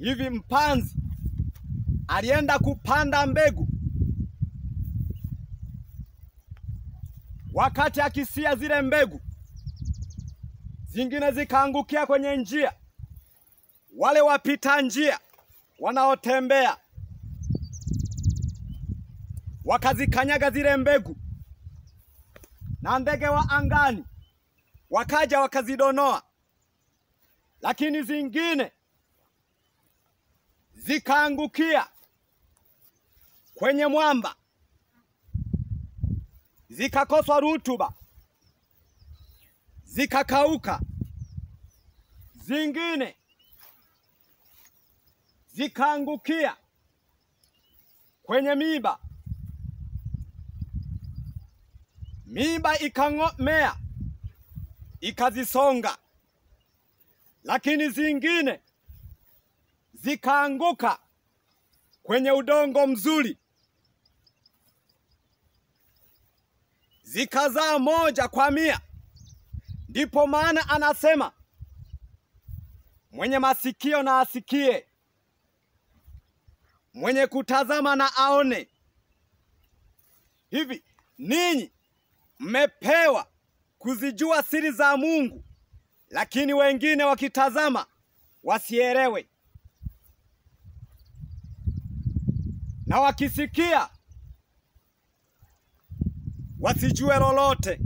Hivi mpanzi alienda kupanda mbegu, wakati akisia zile mbegu, zingine zikaangukia kwenye njia. Wale wapita njia wanaotembea wakazikanyaga zile mbegu, na ndege wa angani wakaja wakazidonoa. Lakini zingine zikaangukia kwenye mwamba, zikakoswa rutuba, zikakauka. Zingine zikaangukia kwenye miiba, miiba ikang'omea ikazisonga. Lakini zingine zikaanguka kwenye udongo mzuri, zikazaa 1 kwa 100. Ndipo maana anasema mwenye masikio na asikie, mwenye kutazama na aone. Hivi ninyi mmepewa kuzijua siri za Mungu, lakini wengine wakitazama wasielewe, na wakisikia wasijue lolote.